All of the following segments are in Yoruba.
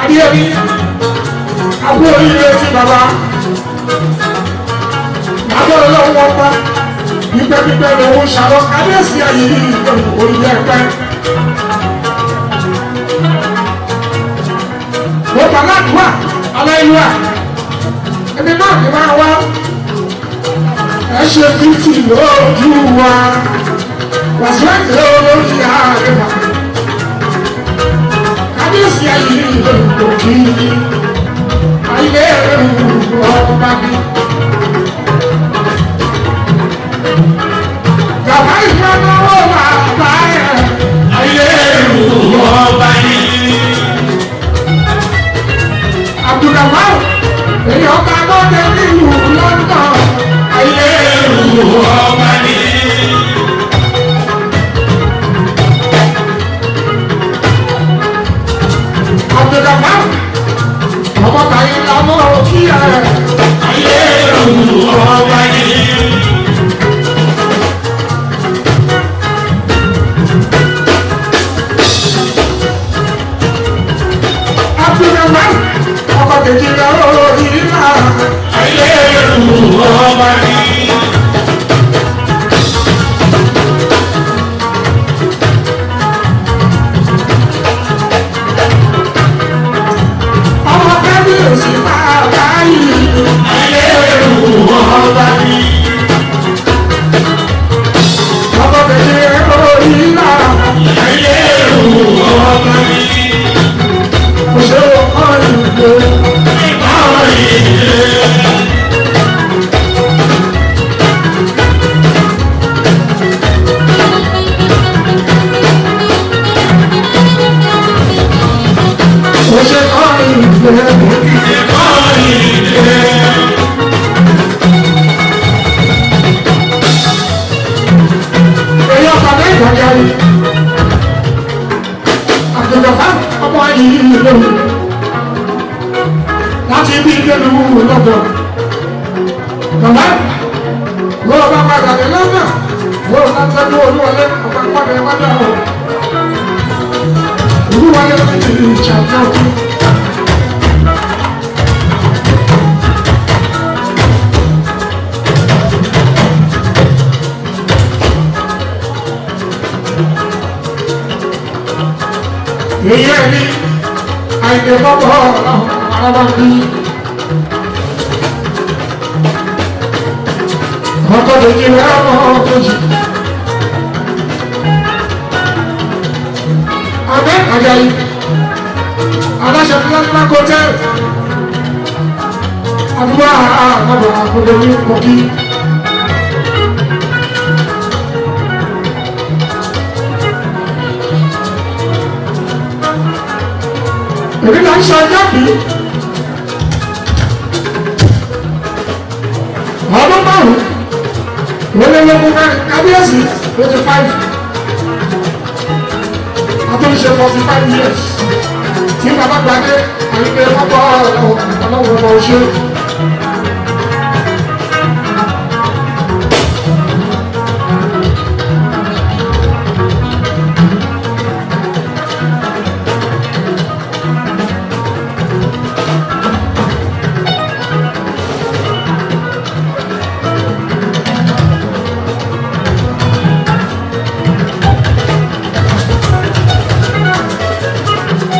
Adéyẹmí, àbúrò oríire ti bàbá. Lábẹ́ ọlọ́run wọn pa. Gbígbẹ́ lòun ṣàlọ́ kábíyèsí ayé orílẹ̀ ẹ̀pẹ́. Mo gbà ládùúgbà aláìlúwà. Èmi náà ni máa wá. Ẹ ṣe 50 lójú wa. Wàsíwájú lórí àgbẹ̀fà. Kábíyèsí ayé òkì. Ayé ọba mi. Bàbá ìfọwọ́ bàbá ẹ̀. Ayé ọba ni. Abdulgafar, èyí ọba lọ́dẹ nílùú London. Ayé ọba ni. Abdulgafar, ọmọ tàyí làmọ́ kí ẹ. Ayé ọba ni. Abdulgafar, ọkọ̀ kejì rẹ̀ ó ìlà. Ayé ọba ni. Ọmọ kábíyèsí bàbá yìí. Ayé ọba ni. Ọkọ̀ kejì rẹ̀ ó ìlà. Ayé ọba ni. Kò ṣe ọkọ̀ ìlú. Kò ṣe kọ́ ìlú. Èyí ọkọ̀ mẹ́jọ jẹ́rìí. Abdulgafar ọmọ yìí lóhùn. Láti ibi ìdẹ́nu lọ́dọ̀. Bàbá lọ́wọ́ bá padà dé lọ́nà. Lọ́wọ́ bá tọ́jú olúwọlé ọba pàdé wájú àwọn. Olúwọlé ti ìṣàjọ́. Èyí ẹni àìdè bọ́bọ̀ ọ̀rọ̀ arábá bí. Ọkọ̀ lèjì rẹ̀ ọmọ kejì. Abẹ́ Àjàyí, aláṣẹ Plasma Hotel, àdúrà àgbàdo àkọlẹ̀ ní Kogi. Èmi là ń ṣe ọjọ́ bí. Ọdún márùn-ún, wọ́n lé lógún mẹ́rin, kábíyèsí 25. Àtúnṣe 45 years. Tí bàbá gbadé, àyíké ọgbà ọlọ́wọ́ ọmọ oṣù.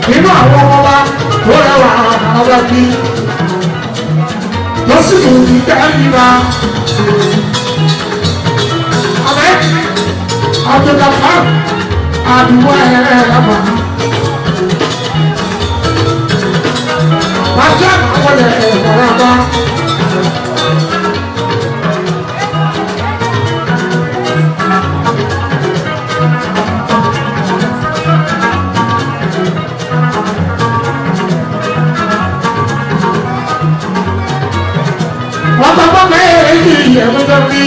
Nínú àwọn ọmọ wa tó rẹwà àwọn bí tó sì tún ti tẹ́ nípa. Àbẹ́ Abdulgafar àdúgbò ẹ̀rẹ́ ẹ̀rọ. Bàjẹ́ àwọn ẹ̀rọ ẹ̀rọ. Wọ́n bá bá mẹ́rin yìí ẹ̀rọ tó bí.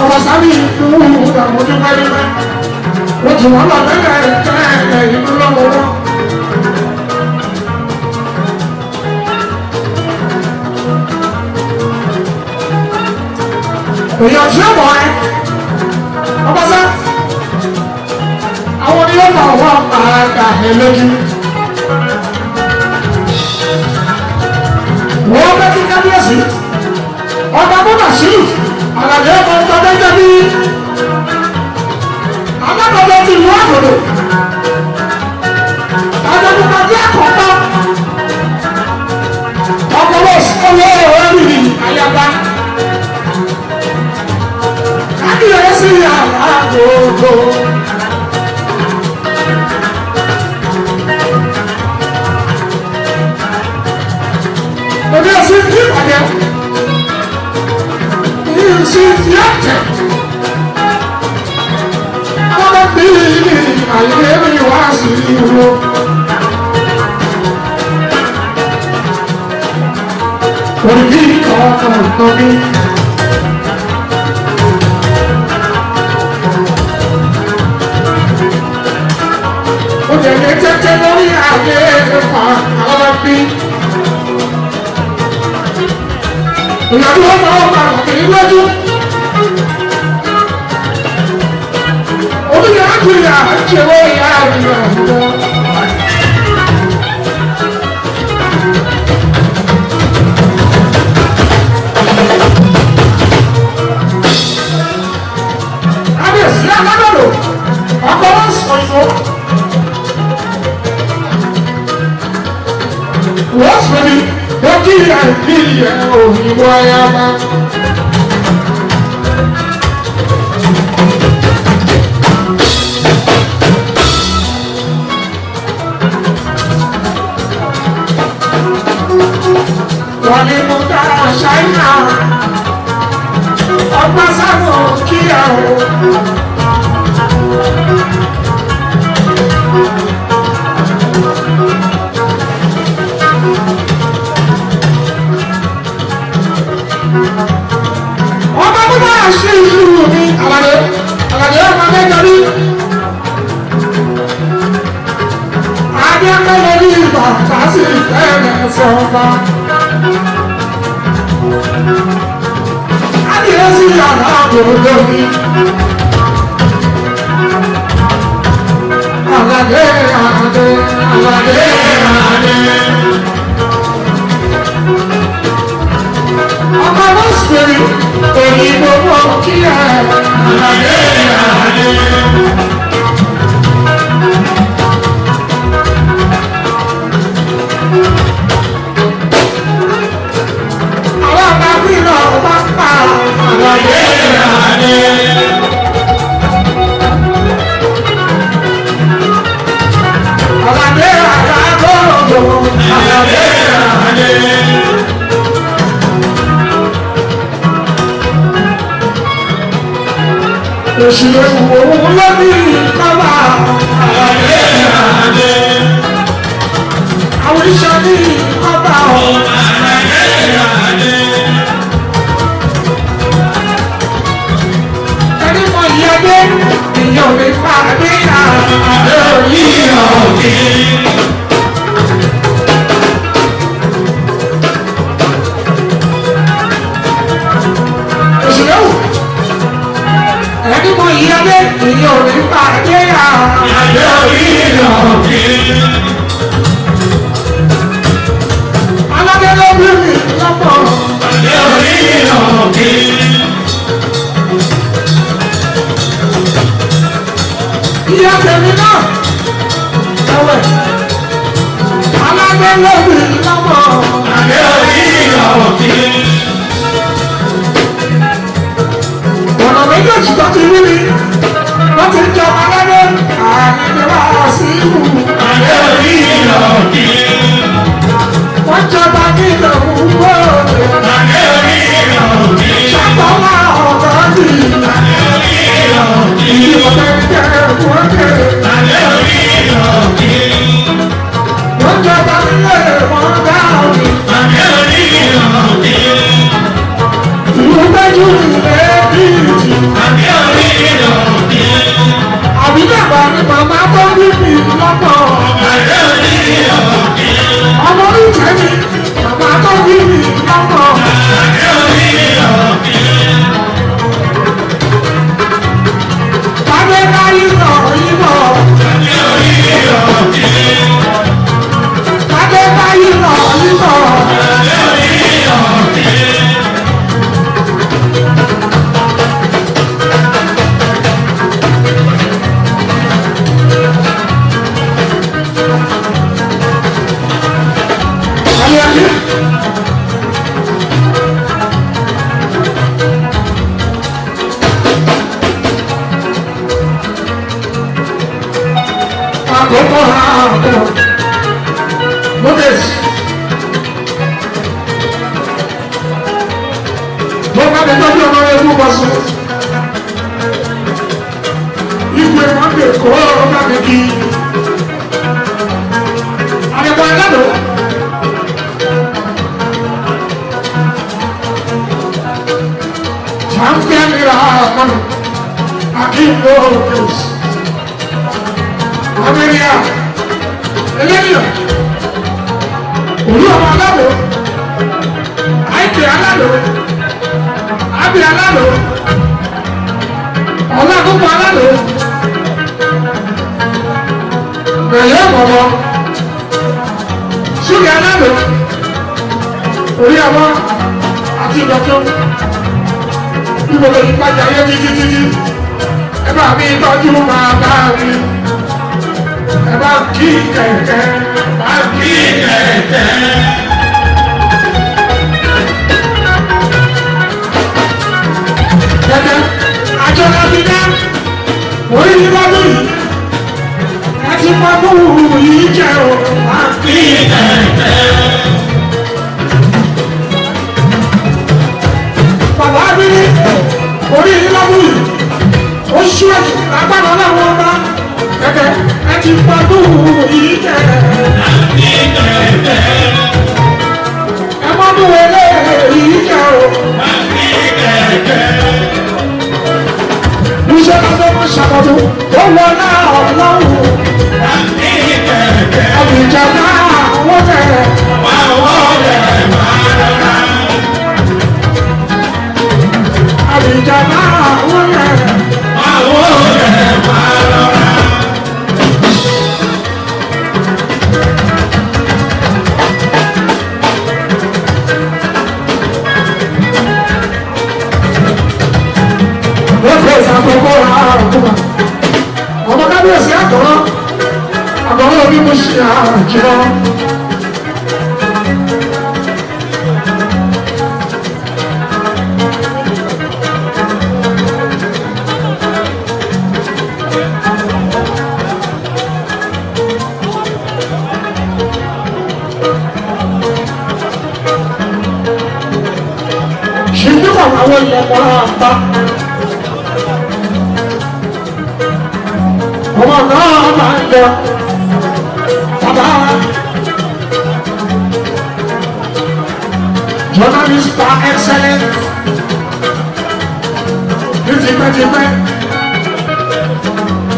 Ọ̀rọ̀ sábì ìlú ìdààmú ní pẹ́ẹ́pẹ́. Wọ́n ti wọ́n lọ tẹ́lẹ̀ tẹ́lẹ̀ ìlú lọ́wọ́ wọn. Èèyàn tí ó mọ̀ ẹ́ ọba sá àwọn oníyọ̀fà wà máa ẹ lójú. Wọ́n bẹ́ kí kábíyèsí ọba bọ́dà sí àlàyé ọmọ ọba bẹ́jẹ́ bí alábọ̀dọ̀ ti ìlú àgbòdò ajagunpàdé àkọ́kọ́ ọkọ̀wé owó orí ayaba kábíyèsí àgbòdò. Òbí ẹ̀sìn ní ìpàdé ìsìn yàtẹ̀. Àwọn bí àyè mi wá sí ìwò. Òbí kọ̀ọ̀kan tó ní. Ó jẹ̀ ní tẹ́tẹ́ lórí àyè ẹ̀fà àwọn bí. Ìyàwó ọmọ ọmọ àkàkiri lójú. Omi yà á kiri àjẹwò ìyá mi àwùjọ. Kábíyèsí alágbàdo, ọkọ̀ wọn sọ ìfọ́. Wọ́n sọ mi lókì àìkí ẹ̀ òyìnbó ayaba. Wọ́n ní mo dára ṣáínà, ọgbọ́n sábò kíyà o. Ọba tó bá ṣe ìlú mi àlàyé àlàyé ọmọ mẹ́jọ rí. Adé akọ́lẹ̀ ní bàtà sí fẹ́rẹ̀ sọ́ba. Adìyẹ sí yàrá àbòdò mi. Àlàyé àlàyé àlàyé àlàyé. Ọkọ̀ ló sèré òyìnbó mọ̀ kí ẹ. Àlàyé àlàyé. Àwọn ọba fílọ̀ ọba pa. Àlàyé àlàyé. Àlàyé àlàgbòrò. Àlàyé àlàyé. Èsì ewu òun ló ní kọ́lá. Àlàyé àlàyé. Àwọn iṣẹ́ ní kọ́lá o. Àlàyé àlàyé. Ẹni mọ ìyá dé, ìyá ò ní fa dé yà. Adé orí ọ̀gbìn. Èsì ewu. Ẹni mọ ìyá dé, ìyá ò ní fa dé yà. Adé orí ọ̀gbìn. Aládé ló bí mi lọ́pọ̀. Adé orí ọ̀gbìn. Ìyá tèmi náà. Ẹ̀wẹ̀. Aládé ló bí mi lọ́pọ̀. Adé orí ọ̀gbìn. Ọ̀nà méjèèjì tó ti rí mi. Wọ́n ti ń jọba aládé. Àyìnbó wá sí ìlú. Adé orí ọ̀gbìn. Wọ́n jọba nílò òwúrọ̀. Adé orí ọ̀gbìn. Ṣàtọ́lá ọ̀gá mi. Adé orí ọ̀gbìn. Ìwọ̀n jẹ́ ìwọ́n. Adé orí ọ̀gbìn. Wọ́n jọba nílé wọn dá mi. Adé orí ọ̀gbìn. Tó bá mi tọ́jú ọmọ rẹ̀ mú bọ́ sí. Ìgbé mọ́tò kó ọba mi kí. Àrẹ̀mọ aládò. Champion ra mọ́nù. Akíndo Òkèsì. Amẹ́ríà. Eléyìí. Olú ọmọ aládò. Àìkè aládò. Ábí aládò. Ọlágúnpọ̀ aládò. Bẹ̀yẹ̀ mọ̀mọ́. Súlẹ̀ aládò. Orí ọmọ àti ìdọ̀tún. Bí mo lè yí pàjá yé títí títí. Ẹ bá mi tọ́jú bàbá mi. Ẹ bá kí kẹ̀kẹ́. Bá kí Kẹ̀kẹ́. Kẹ̀kẹ́. Àjọ láti dá. Orí ní lọ́dún yìí. Ẹ ti mọ búrú yìí jẹ́ o. Bá kí Kẹ̀kẹ́. Bàbá mi ní orí ní lọ́dún yìí. Ó ṣíwájú agbára ọlọ́run ọba. Kẹ̀kẹ́ ẹ ti mọ búrú yìí jẹ́. Kẹ̀kẹ́. Ẹ mọ búrú eléyìí jẹ́ o. Kẹ̀kẹ́. Iṣẹ́ lọ́dún mọ́ ṣàkóso tó wọ náà ọlọ́run. Kẹ̀kẹ́. Àbíjà náà wọ́n tẹ̀. Máa wọlé máa rọra. Àbíjà náà wọ́n tẹ̀. Máa wọlé máa rọra. Wọ́n fẹ́ ìsàkókò àrùn. Ọmọ kábíyèsí àgọ́rọ́. Àgọ́rọ́ orí mo ṣe àjọ. Ṣèjúbọ̀ àwọn ilẹ̀ mọ́ra ń bá. Ọmọ náà máa ń jọ bàbá journalist par excellence ní tipẹ́tipẹ́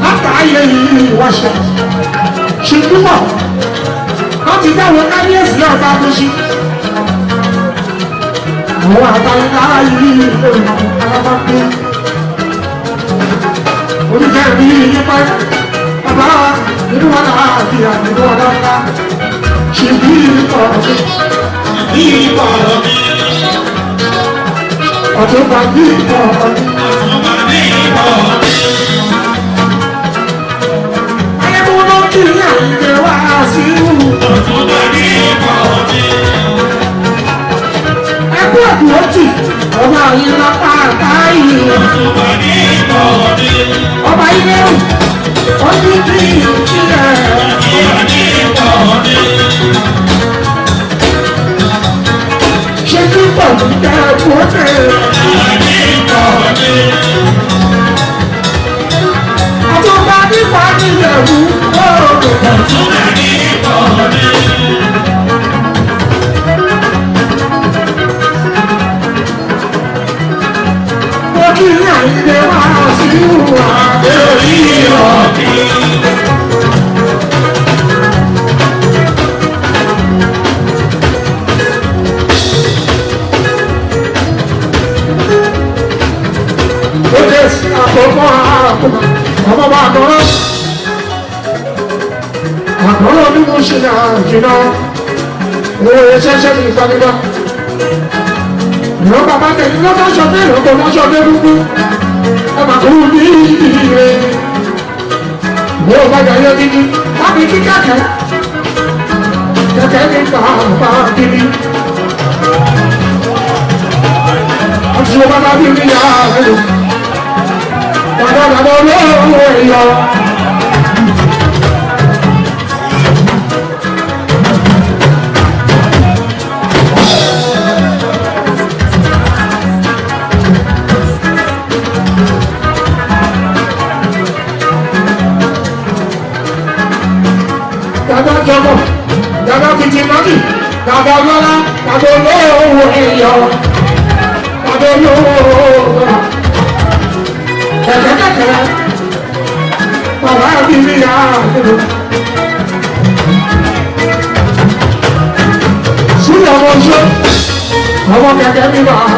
látàáyé yìí wáṣẹ ṣùgbọ́n láti dáwọ́ kábíyèsí ọba tó ṣí àwọn àtàlẹ́ yìí lórí alábàápẹ́ oníkẹ́ mi yí pẹ́ bàbá inú wa náà fi àdúgbò ọ̀dọ́ ńlá ṣìbí ikọ̀ Bí bọ̀rọ̀ mi. ọ̀túnba bí ikọ̀ Àtúbà bí bọ̀rọ̀ mi. ayébúrú kí àyíké wá sí ìhù Àtúbà bí bọ̀rọ̀ mi. ẹkú àdúrótì ọba yìí lápá àtàyè Àtúbà bí bọ̀rọ̀ mi. ọba ilé ó ní kí ìkílẹ̀ Àtúbà bí bọ̀rọ̀ mi. ṣe kí pọ̀ ní ẹkú ọ̀tẹ̀ Àtúbà bí bọ̀rọ̀ mi. ọ̀túnba nípa níyẹ̀wù ọ̀rọ̀. Àtúbà bí bọ̀rọ̀ mi. Mo kí àyíké wá sí ìhù àdé Orí ọ̀kìn. Ó jẹ́ àkókò àkókò ọmọ bá àkọ́rọ́. Àkọ́rọ́ bí mo ṣe nà jìnnà. Owó ṣẹ́ṣẹ́ mi ìfanibá. Ìwọ́n bàbá tẹ̀lé lọ́dọ̀ aṣọ bẹ́ẹ̀ lọ́kọ̀ lọ́ṣọ bẹ́ẹ̀ dúdú. Ẹ máa kúrú ní ire. Ìwọ́n bá jayé dídí. Láti kí kẹ̀kẹ́. Kẹ̀kẹ́ ní bàbá bíbí. Àti bàbá bíbí yàrá rẹ̀. Bàbá bàbá olówó ẹ̀yọ. Àjọpọ̀ dàda fìtì mọ́tì dàda lọ́lá dàda olówó ẹ̀yọ dàda olówó ọ̀rọ̀ kẹ̀kẹ́ kẹ̀kẹ́ bàbá mi ní àbúrò. Súnà ọmọ ṣe ọmọ kẹ̀kẹ́ mi máa.